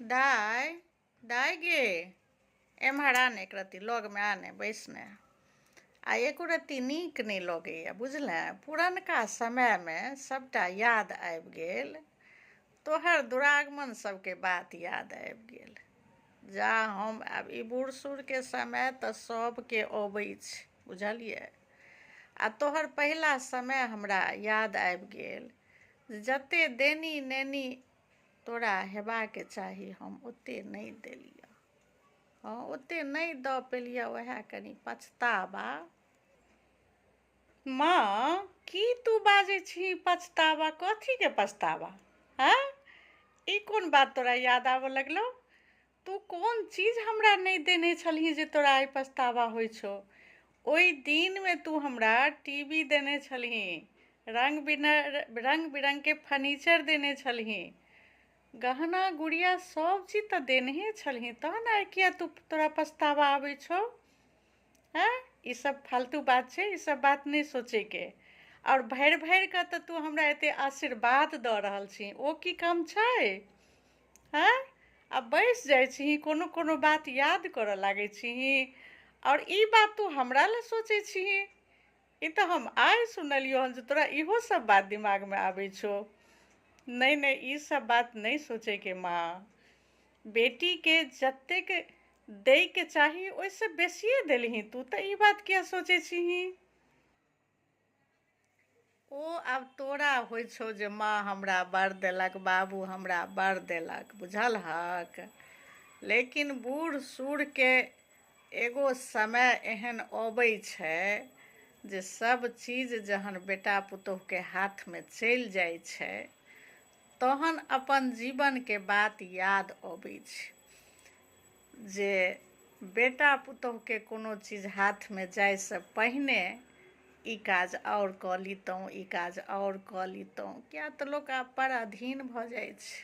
दाय दाय गे, एम्हर आ ने, एक रत्ती लगमे आ ने, बैस ने। आ एको रत्ती नीक नहि लगैए, बुझलेँ? पुरनका समयमे सभटा याद आबि गेल, तोहर दुरागमन सभके बात याद आबि गेल। जा हम आब ई बूढ़ सूढ़के समय तऽ सभके अबै छै, बुझलियै? आ तोहर पहिला समय हमरा याद आबि गेल जे जतेक देनी नेनी तोरा हेबाके चाही हम ओतेक नहि देलिअ। हँ, ओतेक नहि दऽ पेलिअ, उएह कनि पछतावा। माँ, की तू बाजै छी पछतावा? कथीके पछतावा? हँ, ई कोन बात तोरा याद आबऽ लगलौ? तू कोन चीज हमरा नहि देने छलही जे तोरा आइ पछतावा होइ छौ? ओहि दिनमे तू हमरा टी वी देने छलही, रङ्ग बिन रङ्ग बिरङ्गके फर्नीचर देने छलही, गहना गुड़िया सब चीज तऽ देनहे छलही, तहन आइ किया तू तोरा पछतावा आबै छौ? हँ, ई सब फालतू बात छै, ई सब बात नहि सोचैके। आओर भरि भरि कऽ तऽ तू हमरा एते आशीर्वाद दऽ रहल छी, ओ की कम छै? हँ, आ बैस जाइ छीही, कोनो कोनो बात याद करऽ लागै छीही, आओर ई बात तू हमरा लए सोचै छीही? ई तऽ हम आइ सुनलियौ हन जे तोरा इहो सब बात दिमागमे आबै छौ। नहि नहि, ई सब बात नहि सोचैके माँ। बेटीके जतेक दैके चाही ओहिसँ बेसिए देलही तू, तऽ ई बात किया सोचै छीही? ओ आब तोरा होइ छौ जे माँ हमरा बड़ देलक, बाबू हमरा बड़ देलक, बुझलहक? लेकिन बूढ़ सूढ़के एगो समय एहन अबै छै जे सब चीज जहन बेटा पुतोहुके हाथमे चलि जाइ छै तहन अपन जीवनके बात याद अबै छै जे बेटा पुतोहुके कोनो चीज हाथमे जाइसँ पहिने ई काज आओर कऽ लितहुँ, ई काज आओर कऽ लितहुँ। किया तऽ लोक आब पराधीन भऽ जाइ छै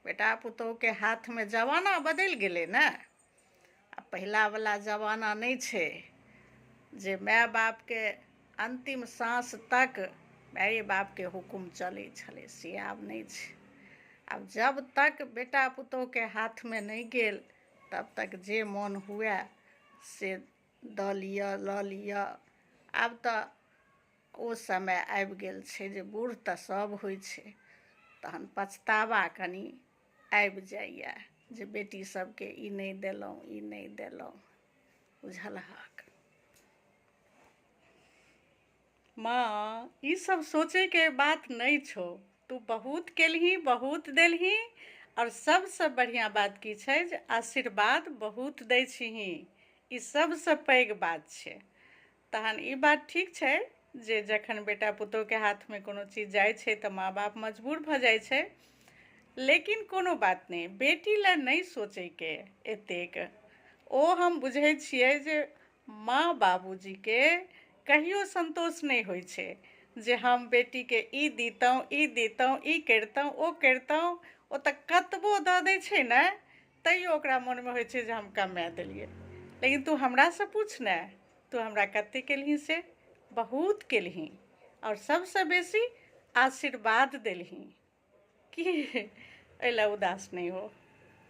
बेटा पुतोहुके हाथमे। जमाना बदलि गेलै ने, आ पहिलावला जमाना नहि छै जे माय बापके अन्तिम साँस तक माये बापके हुकुम चलै छलै, से आब नहि छै। आब जब तक बेटा पुतोहुके हाथमे नहि गेल तब तक जे मोन हुए से दऽ लिअ, लऽ लिअ। आब तऽ ओ समय आबि गेल छै जे बूढ़ तऽ सभ होइ छै, तहन पछतावा कनि आबि जाइए जे बेटी सबके ई नहि देलहुँ, ई नहि देलहुँ, बुझलहक? माँ, ई सब सोचैके बात नहि छौ। तू बहुत केलही, बहुत देलही। आओर सबसँ बढ़िआँ बात की छै जे आशीर्वाद बहुत दै छिही, ई सबसँ पैघ बात छै। तहन ई बात ठीक छै जे जखन बेटा पुतोहके हाथमे कोनो चीज जाइ छै तऽ माँ बाप मजबूर भऽ जाइ छै, लेकिन कोनो बात नहि, बेटी लए नहि सोचैके एतेक। ओ हम बुझै छियै जे माँ बाबूजीके कहियो सन्तोष नहि होइ छै जे हम बेटीके ई दितहुँ, ई दितहुँ, ई करितहुँ, ओ करितहुँ। ओ तऽ कतबो दऽ दै छै ने, तैयो ओकरा मोनमे होइ छै जे हम कमे देलियै। लेकिन तू हमरासँ पूछ ने, तू हमरा कते केलही, से बहुत केलही, आओर सबसँ बेसी आशीर्वाद देलही। की एहि लए उदास नहि हो।